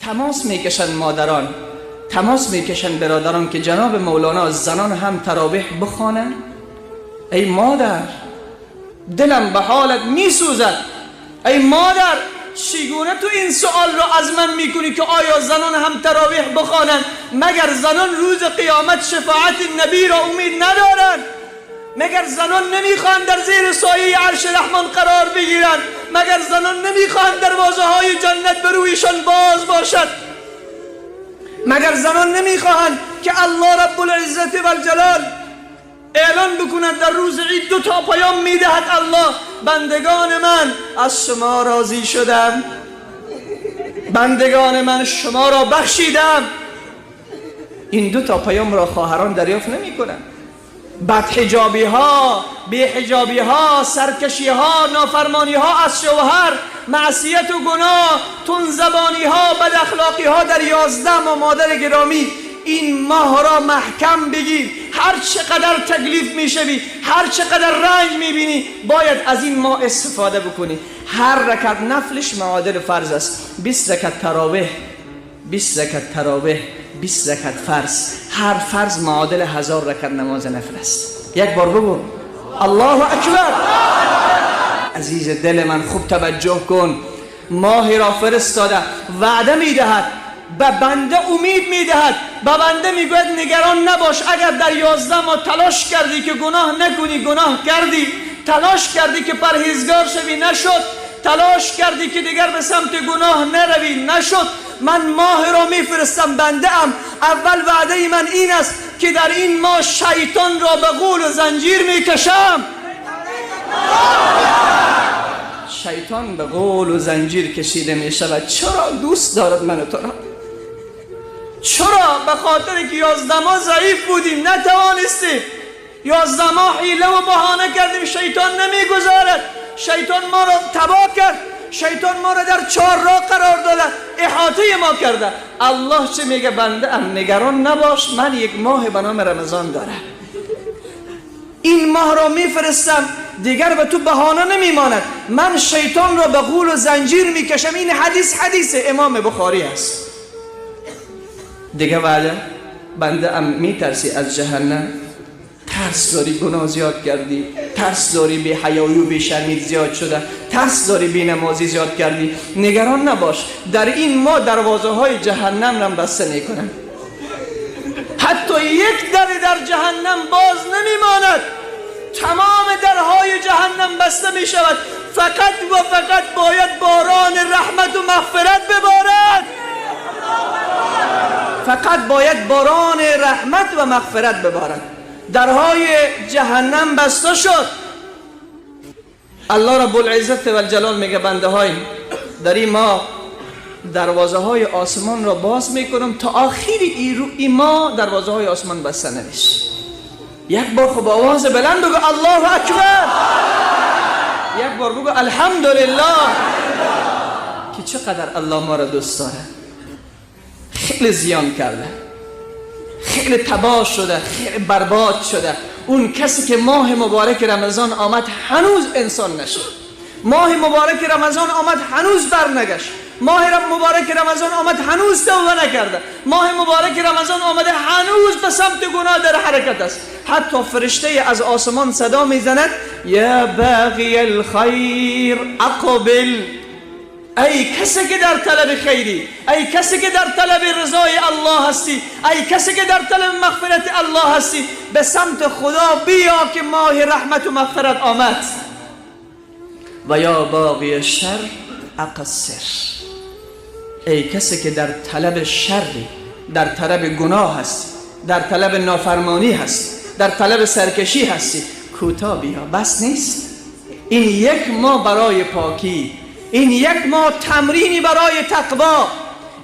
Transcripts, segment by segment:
Тамос мекашанд модарон, тамос мекашанд бародарон, ки ҷаноби Мавлоно, занон ҳам таровеҳ бихонанд. Эй модар, дилам ба ҳолат месӯзад. Эй модар, чӣ гуна ту ин савол ро аз ман мекунӣ, ки оё занон ҳам таровеҳ бихонанд? Магар занон рӯзи қиёмат шафоати набиро умед надоранд? Магар занон намехоҳанд дар зери сояи арши раҳмон қарор бигиранд? Магар занон намехоҳанд дарвозаҳои ҷаннат ба рӯяшон боз бошад? Магар занон намехоҳанд, ки Аллоҳ Раббул Иззати вал Ҷалол эълон бикунад, дар рӯзи Ид ду то паём медиҳад Аллоҳ: бандагони ман, аз шумо розӣ шудам, бандагони ман, шуморо бахшидам. Ин ду то паёмро хоҳарон дарёфт намекунанд. Бадҳиҷобиҳо, беҳиҷобиҳо, саркашиҳо, нофармониҳо аз шавҳар, маъсият ва гуноҳ, тунзабониҳо, бадахлоқиҳо дар 11 моҳ. Модари гиромӣ, ин моҳро маҳкам бигир. Ҳар чӣ қадар таклиф мешавӣ, ҳар чӣ қадар ранҷ мебинӣ, бояд аз ин моҳ истифода бикунӣ. Ҳар ракат нафлش معادل фарз аст. 20 ракат таровеҳ, 20 ракат таровеҳ, 20 ракат фарз, ҳар фарз معادل 1000 ракат намози нафл аст. Як бор бигӯ Аллоҳу акбар. Азизи дили ман, хуб таваҷҷӯҳ кун. Моҳеро фиристода, ваъда медиҳад ба банда, умед медиҳад ба банда, мегӯяд: нигарон набош. Агар дар 11 моҳ талош кардӣ, ки гуноҳ накунӣ, гуноҳ кардӣ, талош кардӣ, ки парҳезгор шавӣ, нашуд, талош кардӣ, ки дигар ба самти гуноҳ наравӣ, нашуд, ман моҳеро мефиристам, бандаам. Аввал ваъдаи ман ин аст, ки дар ин моҳ шайтонро ба ғулу занҷир мекашам. Шайтон ба ғулу занҷир кашида мешавад. Чаро дӯст дорад ману туро? Чаро? Ба хотире ки 11 моҳ заиф будем, натавонистем. 11 моҳ ҳила ва баҳона кардем, шайтон намегузорад. Шайтон моро табоҳ кард, шайтон моро дар чорроҳ қарор дода, иҳотаи мо карда. Аллоҳ чӣ мега? Бандаам, нигарон набош, ман як моҳ ба номи Рамазон дорам. Ин моҳро мефиристам, дигар ба ту баҳона намемонад. Ман шайтонро ба ғулу занҷир мекашам. Ин ҳадис ҳадиси имом Бухорӣ аст. Дига ваъда: бандаам, метарсӣ аз ҷаҳаннам, тарс дорӣ, гуноҳ зиёд кардӣ, тарс дорӣ, беҳаёю бешармит зиёд шуда, тарс дорӣ, бенамозӣ зиёд кардӣ, нигарон набош, дар ин моҳ дарвозаҳои ҷаҳаннамрам баста мекунам. Ҳатто як дари дар ҷаҳаннам боз намемонад, тамоми дарҳои ҷаҳаннам баста мешавад. Фақат ва фақат бояд борони раҳмату мағфират биборад, фақат бояд борони раҳмат ва мағфират биборад. Дарҳои ҷаҳаннам баста шуд. Аллоҳ Раббул Иззат вал Ҷалол мега: бандаҳои, дар ин моҳ дарвозаҳои осмонро боз мекунам, то охири ин моҳ дарвозаҳои осмон баста намешад. Як бор хуб овози баланд бигӯ Аллоҳу акбар, як бор бигӯ алҳамдулиллоҳ, ки чӣ қадар Аллоҳ моро дӯст дорад. Хеле зиён карда, хеле табоҳ шуда, хеле барбод шуда. Он касе ки моҳи мубораки Рамазон омад, ҳанӯз инсон нашуд, моҳи мубораки Рамазон омад, ҳанӯз барнагашт, моҳи мубораки Рамазон омад, ҳанӯз тавба накарда, моҳи мубораки Рамазон омада, ҳанӯз ба самти гуноҳ дар ҳаракат аст, ҳатто фариштае аз осмон садо мезанад: я бағи алхайр ақбил. Эй касе ки дар талаби хайрӣ, эй касе ки дар талаби ризои Аллоҳ ҳастӣ, эй касе ки дар талаби мағфирати Аллоҳ ҳастӣ, ба самти Худо биё, ки моҳи раҳмату мағфират омад. Ва ё боғи шар ақсир. Эй касе ки дар талаби шарри, дар талаби гуноҳ ҳастӣ, дар талаби нофармонӣ ҳастӣ, дар талаби саркашӣ ҳастӣ, кӯтоҳ биё, бас нест. Ин як моҳ барои покӣ, ин як моҳ тамринӣ барои тақво,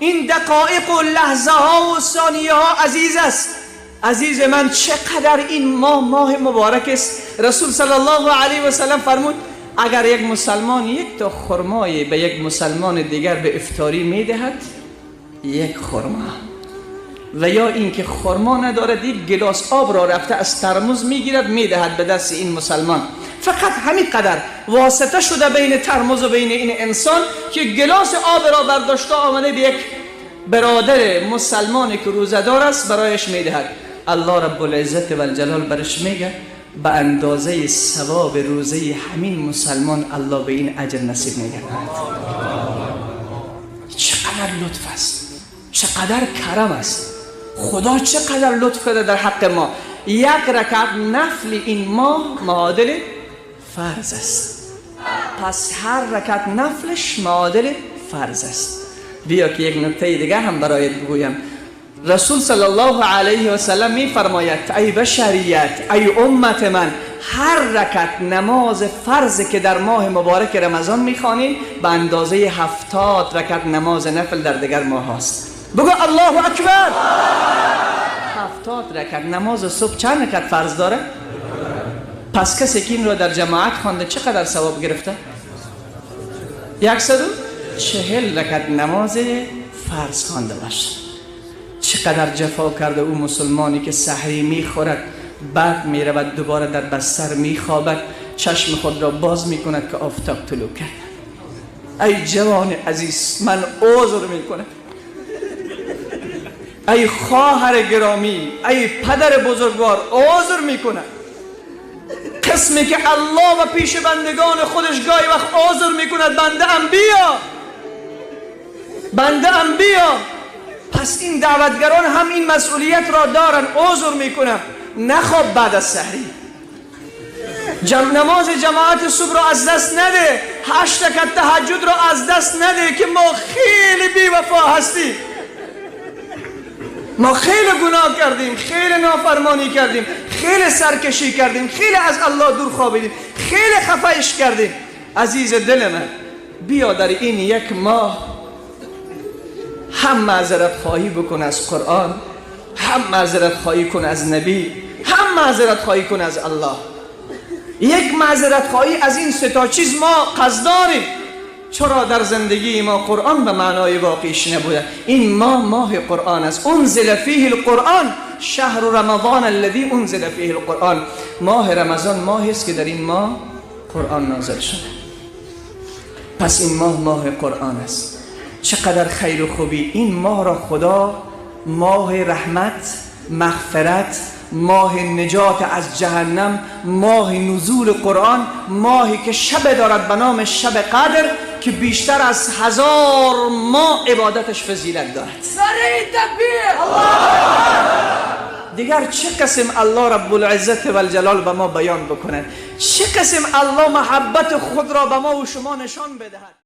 ин дақоиқу лаҳзаҳо сонияҳо азиз аст. Азизи ман, чӣ қадар ин моҳ моҳи муборак аст. Расул саллаллоҳу алайҳи васаллам фармуд: агар як мусалмон як то хурмое ба як мусалмони дигар ба ифторӣ медиҳад, як хурмо, ва ё инки хурмо надорад, як гилос об ро рафта аз тармуз мегирад, медиҳад ба дасти ин мусалмон, фақат ҳамин қадар восита шуда байни тармуз ва байни ин инсон, ки гилоси об ро бардошта омада ба як برادر مسلمانی که روزه‌دار است برایش میدهد، الله رب العزت و الجلال برش میگه به اندازه ثواب روزه همین مسلمان الله به این اجر نصیب میگرداند. چقدر لطف است، چقدر کرم است، خدا چقدر لطف کرده در حق ما. یک رکعت نفل این ماه معادل فرض است، پس هر رکعت نفلش معادل فرض است. بیا که یک نکته دیگه هم برایت بگویم. رسول صلی الله علیه و سلم می فرماید ای بشریت، ای امت من، هر رکعت نماز فرض که در ماه مبارک رمضان میخوانید به اندازه 70 رکعت نماز نفل در دیگر ماه هاست. بگو الله اکبر. 70 رکعت نماز صبح چند رکعت فرض داره؟ پس کسی که این را در جماعت خوانده چقدر ثواب گرفته؟ 140 رکعت نماز فرض خوانده باشه. چقدر جفا کرده او مسلمانی که سحری میخورد، بعد میرود دوباره در بستر میخوابد، چشم خود را باز میکند که آفتاب طلوع کرد. ای جوان عزیز، من عذر میکنم. ای خواهر گرامی، ای پدر بزرگوار، عذر میکنم. قسمی که الله و پیش بندگان خودش گاهی وقت عذر میکند، بنده ام بیا، بنده ام بیا. پس این دعوتگران هم این مسئولیت را دارن. عذر میکنم، نخواب بعد از سحری، نماز جماعت صبح را از دست نده، 8 رکعت تهجد را از دست نده که ما خیلی بی وفا هستیم، ما خیلی گناه کردیم، خیلی نافرمانی کردیم، خیلی سرکشی کردیم، خیلی از الله دور خوابیدیم، خیلی خفهش کردیم. عزیز دل من، بیا در این یک ماه هم معذرت خواهی بکن از قرآن، هم معذرت خواهی کن از نبی، هم معذرت خواهی کن از الله. یک معذرت خواهی از این سه تا چیز ما قصد داریم. چرا در زندگی ما قرآن به معنای واقعیش نبوده؟ این ماه ماه قرآن است. انزل فیه القرآن، شهر رمضان الذی انزل فیه القرآن. ماه رمضان ماهی است که در این ماه قرآن نازل شده. پس این ماه ماه قرآن است. چقدر خیر و خوبی این ماه را خدا ماه رحمت، مغفرت، ماه نجات از جهنم، ماه نزول قرآن، ماهی که شب دارد به نام شب قدر که بیشتر از 1000 ماه عبادتش فضیلت دارد. دیگر چه قسم الله رب العزت و الجلال به ما بیان بکند؟ چه قسم الله محبت خود را به ما و شما نشان بدهد؟